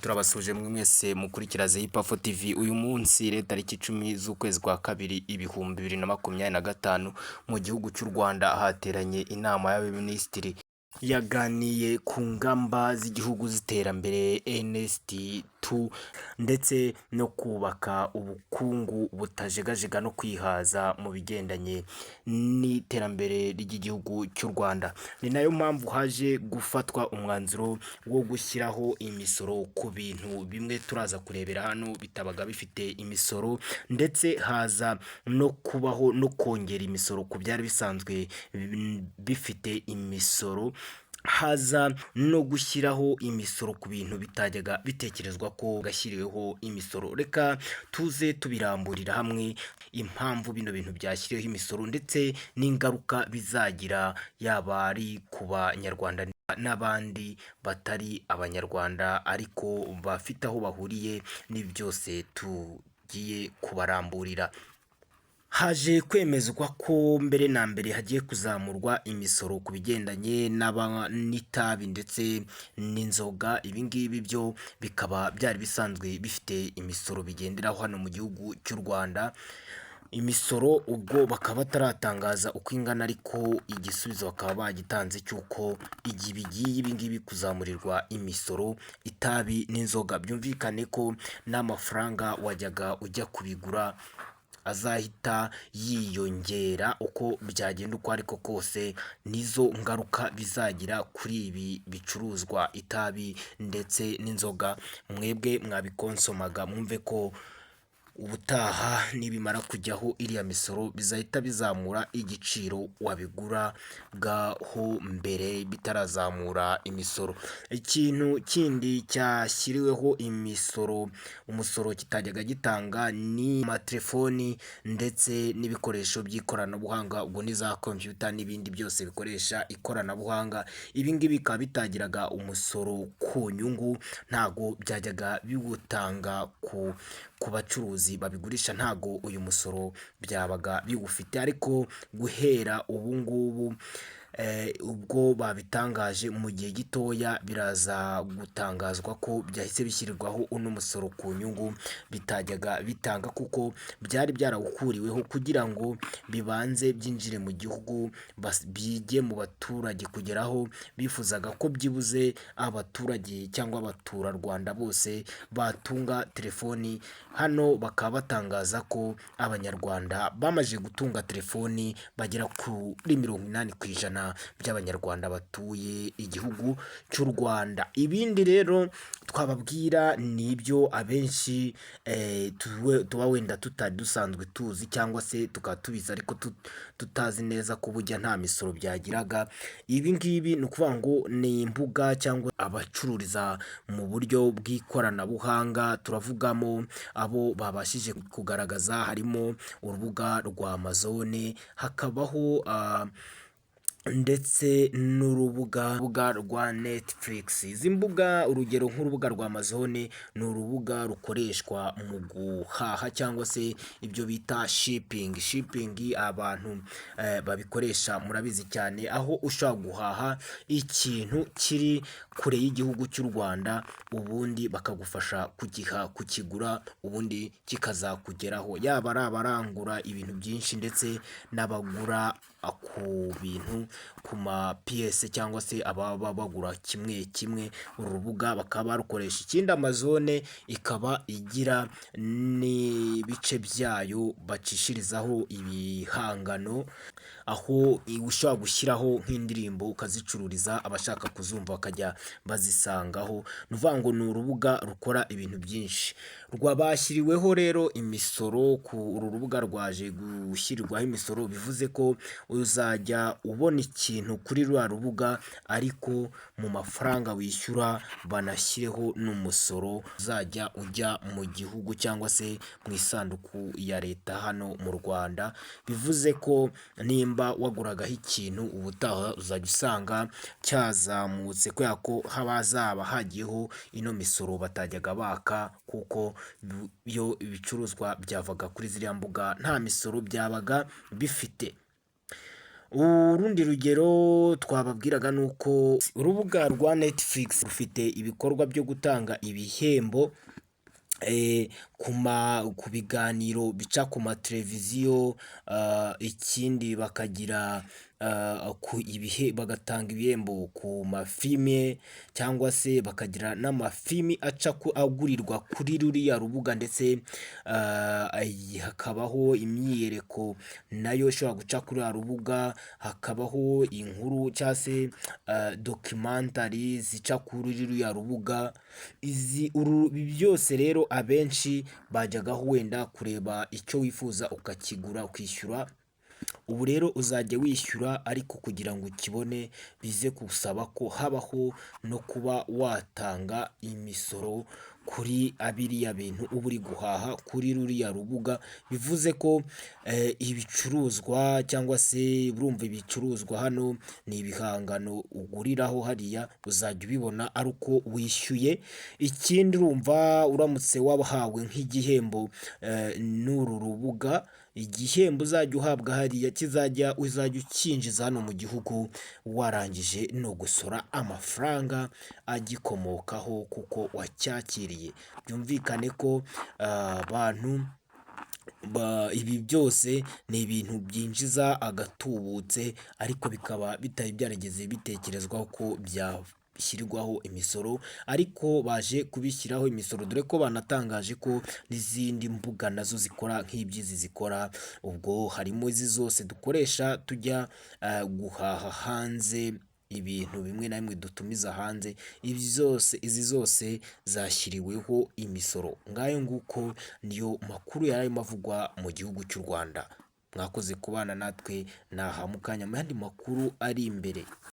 Turabasuhuje mwe mwese mukurikira Zeyipafu TV. Uyu munsi rero tariki 10 z'ukwezi kwa kabiri 2025, mu gihugu cy'u Rwanda hateranye inama y'abaminisitiri yaganiye ku ngamba z'igihugu z'iterambere NST2, ndetse no kubaka ubukungu butajegajega no kwihaza mu bigendanye n'iterambere ry'igihugu cy'u Rwanda. Ni nayo mpamvu haje gufatwa umwanzuro wo gushyiraho imisoro ku bintu bimwe turaza kurebera hano bitabaga bifite imisoro, ndetse haza no kubaho no kongera imisoro ku byari bisanzwe bifite imisoro, haza no gushyiraho imisoro ku bintu bitajyaga bitekerezwa ko gashyiriweho imisoro. Reka tuze tubiramburira hamwe impamvu bino bintu byashyiriweho imisoro ndetse n'ingaruka bizagira, yaba ari ku Banyarwanda n'abandi batari Abanyarwanda ariko bafite aho bahuriye n'ibi byose tugiye kubaramburira. Haje kwemezwa ko mbere na mbere hagiye kuzamurwa imisoro ku bigendanye n'itabi ndetse n'inzoga. Ibi ngibi byo bikaba byari bisanzwe bifite imisoro bigenderaho hano mu gihugu cy'u Rwanda. Imisoro ubwo bakaba bataratangaza uko ingana, ariko igisubizo bakaba bagitanze cy'uko igihe bigiye ibi ngibi kuzamurirwa imisoro, itabi n'inzoga, byumvikane ko n'amafaranga wajyaga ujya kubigura azahita yiyongera uko byagenda uko ariko kose. Nizo ngaruka bizagira kuri ibi bicuruzwa, itabi ndetse n'inzoga. Mwebwe mwabikonsomaga, mwumve ko ubutaha nibimara kujyaho iriya misoro bizahita bizamura igiciro wabiguragaho mbere bitarazamura imisoro. Ikintu kindi cyashyiriweho imisoro, umusoro kitajyaga gitanga, ni amatelefoni ndetse n'ibikoresho by'ikoranabuhanga, ubwo ni za kompiyuta n'ibindi byose bikoresha ikoranabuhanga. Ibi ngibi bikaba bitagiraga umusoro ku nyungu, ntago byajyaga biwutanga ku bacuruzi babigurisha, ntago uyu musoro byabaga biwufite. Ariko guhera ubu ngubu ubwo babitangaje, mu gihe gitoya biraza gutangazwa ko byahise bishyirwaho uno musoro ku nyungu bitajyaga bitanga, kuko byari byarawukuriweho kugira ngo bibanze byinjire mu gihugu, bijye mu baturage, kugeraho bifuzaga ko byibuze abaturage cyangwa abaturarwanda bose batunga telefoni. Hano bakaba batangaza ko Abanyarwanda bamaze gutunga telefoni bagera kuri 80% by'Abanyarwanda batuye igihugu cy'u Rwanda. Ibindi rero twababwira ni ibyo abenshi tuba wenda tutari dusanzwe tuzi, cyangwa se tukaba tubizi ariko tutazi neza ko bujya nta misoro byagiraga. Ibi ngibi ni ukuvuga ngo ni imbuga cyangwa abacururiza mu buryo bw'ikoranabuhanga. Turavugamo abo babashije kugaragaza, harimo urubuga rwa Amazon, hakabaho ndetse n'urubuga rwa Netflix. Izi mbuga, urugero nk'urubuga rwa Amazon, ni urubuga rukoreshwa mu guhaha cyangwa se ibyo bita shipping. Shipping abantu babikoresha murabizi cyane, aho ushobora guhaha ikintu kiri kure y'igihugu cy'u Rwanda, ubundi bakagufasha kugiha kukigura, ubundi kikazakugeraho. Yaba ari abarangura ibintu byinshi ndetse n'abagura ku bintu ku mapiyese, cyangwa se ababa bagura kimwe kimwe, uru rubuga bakaba barukoresha. Ikindi, Amazon ikaba igira n'ibice byayo bacishirizaho ibihangano, aho ushobora gushyiraho nk'indirimbo ukazicururiza, abashaka kuzumva bakajya bazisangaho. Ni ukuvuga ngo ni urubuga rukora ibintu byinshi. Bashyiriweho rero imisoro ku uru rubuga, rwaje gushyirwaho imisoro, bivuze ko uzajya ubona ikintu kuri ruriya rubuga, ariko mu mafaranga wishyura banashyireho n'umusoro uzajya ujya mu gihugu cyangwa se mu isanduku ya leta hano mu Rwanda. Bivuze ko nimba waguragaho ikintu, ubutaha uzajya usanga cyazamutse, kubera ko hazaba hagiyeho ino misoro batajyaga baka, kuko yo ibicuruzwa byavaga kuri ziriya mbuga nta misoro byabaga bifite. Urundi rugero twababwiraga ni uko urubuga rwa Netflix rufite ibikorwa byo gutanga ibihembo ku biganiro bica ku mateleviziyo. Ikindi bakagira ku ibihe bagatanga ibihembo ku mafilime, cyangwa se bakagira n'amafilimi aca agurirwa kuri ruriya rubuga, ndetse hakabaho imyiyereko nayo ishobora guca kuri ruriya rubuga, hakabaho inkuru cyangwa se documentary zica kuri ruriya rubuga. Ibi byose rero abenshi bajyagaho wenda kureba icyo wifuza ukakigura ukishyura. Ubu rero uzajya wishyura, ariko kugira ngo ukibone bize gusaba ko habaho no kuba watanga imisoro kuri biriya bintu uba uri guhaha kuri ruriya rubuga. Bivuze ko ibicuruzwa, cyangwa se urumva ibicuruzwa hano ni ibihangano uguriraho hariya, uzajya ubibona ari uko wishyuye. Ikindi, urumva uramutse wahawe nk'igihembo n'uru rubuga, igihembo uzajya uhabwa hariya kizajya uzajya ukinjiza hano mu gihugu warangije no gusora amafaranga agikomokaho kuko wacyakiriye. Byumvikane ko abantu ibi byose ni ibintu byinjiza agatubutse, ariko bikaba bitari byarigeze bitekerezwaho ko byashyirwaho imisoro, ariko baje kubishyiraho imisoro, dore ko banatangaje ko n'izindi mbuga nazo zikora nk'iby'izi zikora. Ubwo harimo izi zose dukoresha tujya guhaha hanze, ibintu bimwe na bimwe dutumiza hanze, ibi zose, izi zose zashyiriweho imisoro. Ngayo nguko niyo makuru yari arimo avugwa mu gihugu cy'u Rwanda. Mwakoze kubana natwe, naha mukanya mu yandi makuru ari imbere.